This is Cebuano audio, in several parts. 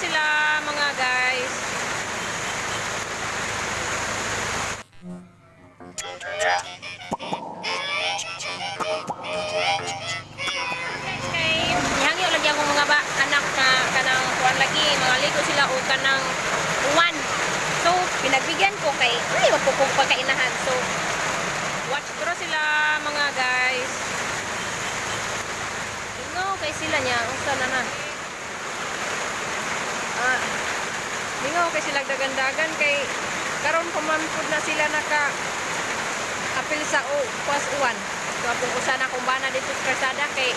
sila, mga guys. Guys, kay gihangyo lagi akong mga ba anak na kanang kuan lagi, mga ligo sila o kanang uwan. So, pinagbigyan ko kay ay wa ko kong pagkainahan. So, watch pero sila, mga guys. Ingaw kay sila niya, unsa na na. Ah, lingaw kay sila dagan-dagan kay karon pa man pud na sila naka apil sa o pas uwan. So akong usa na akong bana dito sa kalsada kay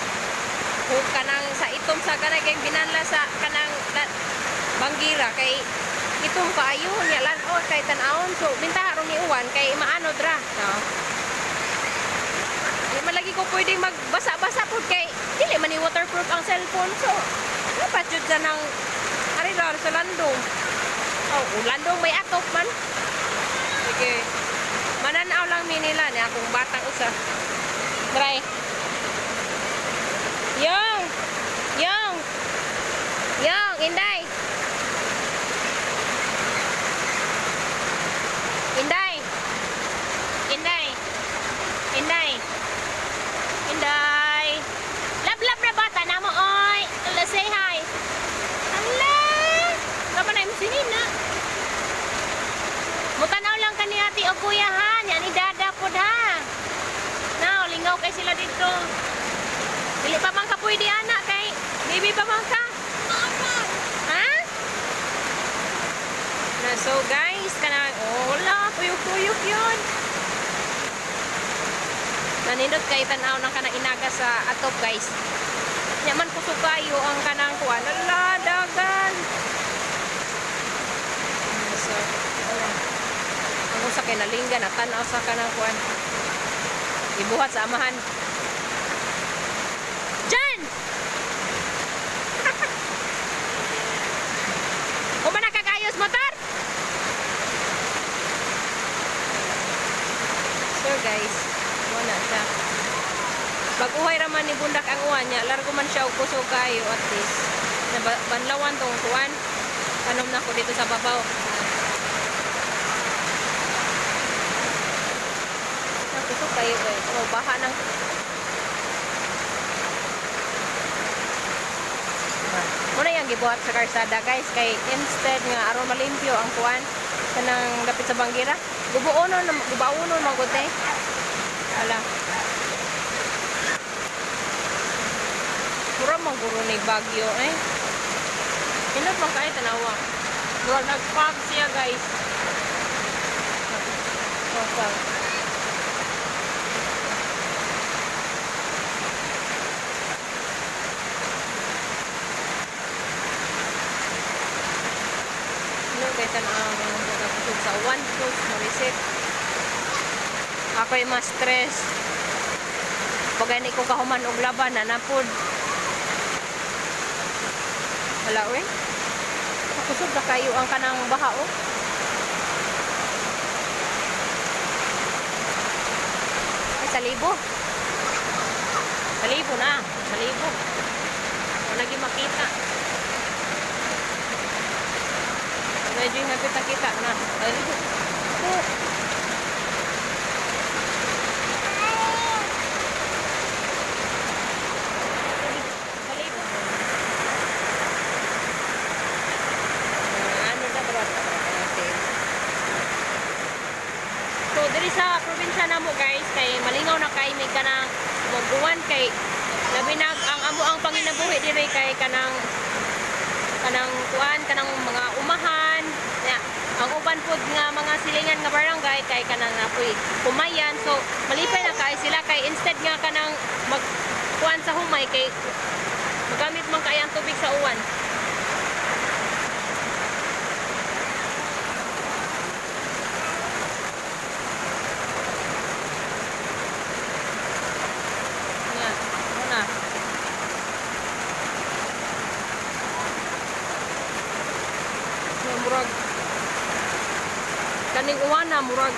kung kanang sa itom sa kanay kay binanla sa kanang banggira kay itom kaayo niya lan o kay tan-awon, so bintaha ron ni uwan kay maano dra no. Di man lagi ko pwedeng magbasa-basa pud kay dili man ni waterproof ang cellphone, so dapat jud sa nang ari ra sa landong. Oh, landong may atop man. Sige. Mananaw lang mi nila ni akong batang usa. Try. Yang! Yang! Yang, Inday! Inday! Inday! Inday! Inday! Lab-lab na bata na mo, oy! Ala, say hi! Ala! Kapa na yung sinina? Mutanaw lang ka ni ate o kuya ha. Yan ni dada po ha. Now, lingaw kay sila dito. Dili pa man ka pwede anak kay baby pa man ka. Ha? Na, so guys, kanang oh, wala, puyok-puyok yun. Nanindot kay tan-aw ng kanang inaga sa atop, guys. Nya man kusog kayo ang kanang kuan. Ala, dagan. So, wala. Ang usa kay nalingga na tan-aw sa kanang kuan. Ibuhat sa amahan. Jan! Kuma na kagayos motor? So guys, wala siya. Pag-uhay raman ni Bundak ang uwan niya, largo man siya og kusog kayo at least. Na banlawan tong kuan. Tanom na ko dito sa babaw. Kusog kayo guys. Oh, baha ng. Muna yung gibuhat sa karsada, guys, kay instead nga aron malimpyo ang kuan kanang dapit sa banggira. Gubuonon gubaonon man gud eh. Ala. Mura man guro ni Bagyo eh. Inot man kay tanawa. Mura nag-fog siya, guys. Oh, fog. Ano kay tan-ang nagkusog sa uwan plus marisit. Ako'y mas stress. Pag gani ko kahuman og laban na napod. Wala oy. Kusog na kayo ang kanang baha oh. Ay, salibo. Salibo na. Salibo. Wala lagi makita. Medyo yung nakita-kita na. Ay, oh. Salibo. Ano na ba natin? So, diri sa probinsya namo, guys, kay malingaw na kay may kanang maguwan kay labi na ang amo ang panginabuhi diri kay kanang kanang kuan kanang mga umahan ya, ang uban pod nga mga silingan nga barangay kay kanang apoy humayan, so malipay na kay sila kay instead nga kanang mag kuan sa humay kay magamit man kay ang tubig sa uwan. Nga, ano na. Nga, murag kaning uwana murag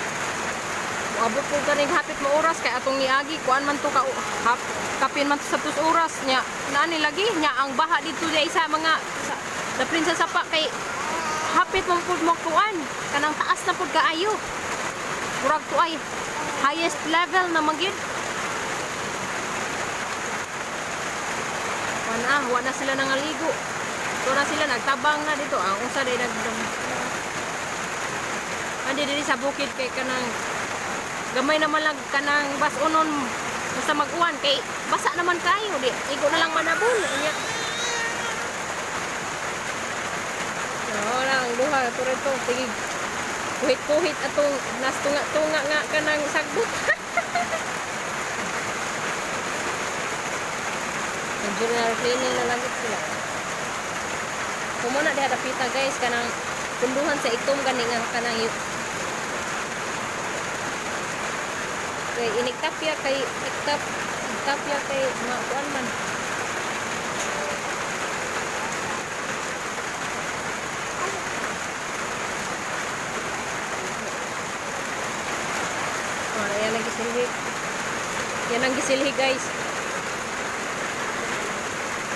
moabot po kaning hapit mo oras kay atong niagi kuan man to ka hap, kapin man to sa 2 oras nya naani lagi nya ang baha dito sa mga sa, Daplin sa sapa kay hapit mong pud mo kuan kanang taas na pud kaayo. Murag to ay highest level na magyud. Wala na sila nangaligo. So na sila nagtabang na dito. Ang usa day nag Andi diri sa bukid kay kanang gamay naman lang kanang bas-unon basta mag-uwan kay basa naman kayo di igo na lang manabol unya. No, lang duha to rito sige. Kuhit-kuhit atong nastunga-tunga nga kanang sagbot. General cleaning na lang sila. Kumuna diha dapita, guys, kanang punduhan sa itom gani nga kanang kay inigtapya kay iktap igtapya kay mga kuan man. Oh, yan ang gisilhi. Yan ang gisilhi, guys.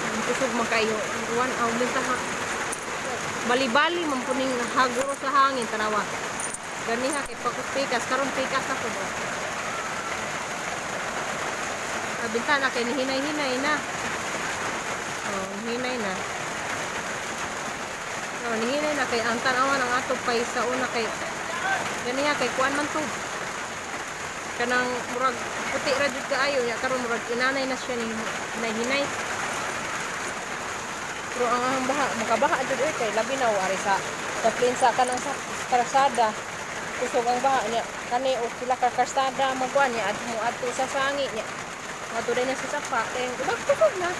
Ang kusog man kayo. Ang uwan, ang minta ha. Bali-bali man puning haguro sa hangin tanawa. Ganiha kay pagkupikas karon pikas ako do. Ah, bintana kay nihinay-hinay na. Oh, hinay na. Oh, nihinay na kay ang tanawa ng ato pay sa una kay ganiha kay kuan man to. Kanang murag puti ra jud kaayo nya karon murag inanay na siya ni hinay-hinay. Pero ang baha, makabaha jud oy kay labi na ari sa daplin sa kanang sa karsada. Kusog ang baha niya. Kani og pila ka karsada magkuan niya at mo adto sa sangi niya. Adto din na sa sapa kay ubag kusog na.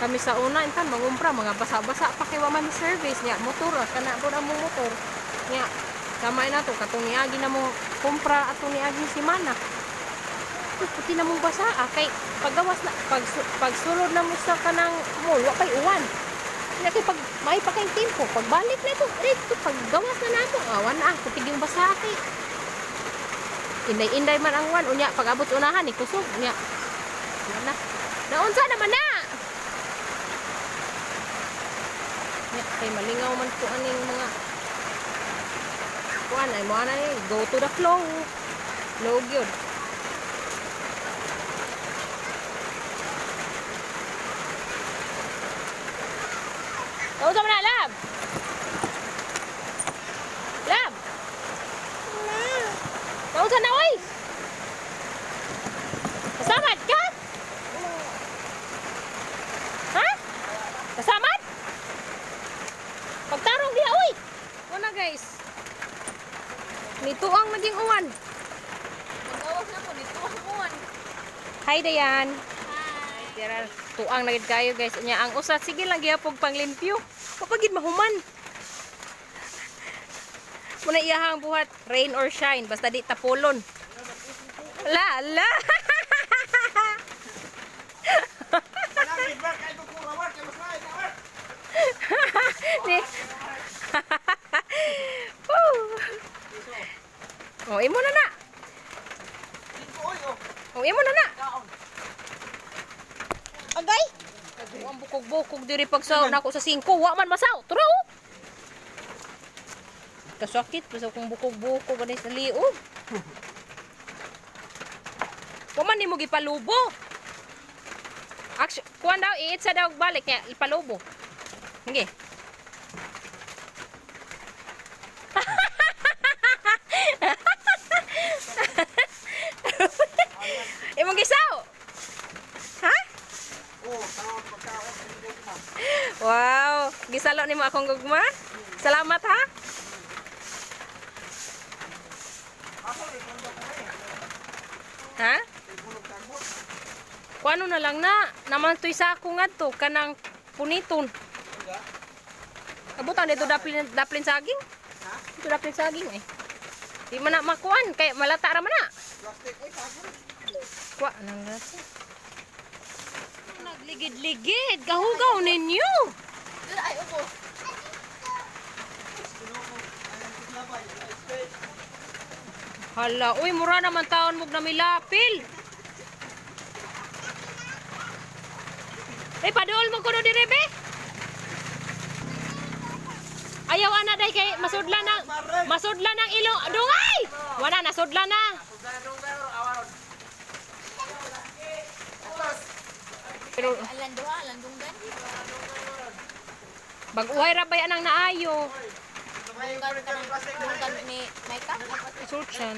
Kami sa una intan mangumpra mga basa-basa pa kay wa man service niya motor ra kana pud among motor niya kamay na to katong niagi na mo kumpra atong niagi semana. Uy, puti na mong basa ah. Kay paggawas na, pag, pagsulod na mo sa kanang mall, wa kay uwan. Kaya kay pag, may pa kayong tempo. Pagbalik na ito, dito, paggawas na namo, awan na ah, puti yung basa kay. Inday-inday man ang uwan, unya, pag abot unahan, ikusog, unya. Wala na. Naunsa naman na! Unya, kay malingaw man po aning mga kuan ay mo na eh, go to the flow. Flow gyud. Naunsa man na, lab? Lab? Naunsa na, oy? Kasamad ka? Ha? Kasamad? Pagtarong diha, oy! Una, guys. Nituang naging uwan. Magawas na po, dito ang uwan. Hi, Dayan. Hi. Gerald, tuang na gid kayo, guys. Unya ang usa sige lang gihapon panglimpyo. Kapagid mahuman. Muna iyahang buhat, rain or shine, basta di tapulon. La la. Ni. Woo. Oh, imo na na. Oh, imo na na. Agay. Ang bukog-bukog diri pagsaw nako sa 5, wa man masaw. Tara oh. Kasakit basta kung bukog-bukog ani sa liog. Wa man nimo gipalubo. Action, kuan daw iitsa daw balik niya ipalubo. Sige. Imong gisaw. Ha? Wow, gisalo nimo akong gugma. Salamat ha. Ha? Kuano na lang na, naman to'y sako ngadto kanang puniton. Abutan dito daplin daplin saging. Dito daplin saging eh. Di man na makuan kay malata ra man na. Kuan nang lata. Nagligid-ligid, kahugaw ninyo. Ay, ubo. Hala, uy, mura naman taon mog namilapil. Eh, paduol mo kuno dire be. Ayaw ana day kay masudlan ang ilong. Dungay! Wala nasudlan na. Pero Alan duha, alan dunggan. bag-uhay ra bay anang naayo. Dunggan ka ng dunggan ni Maika. Sultan.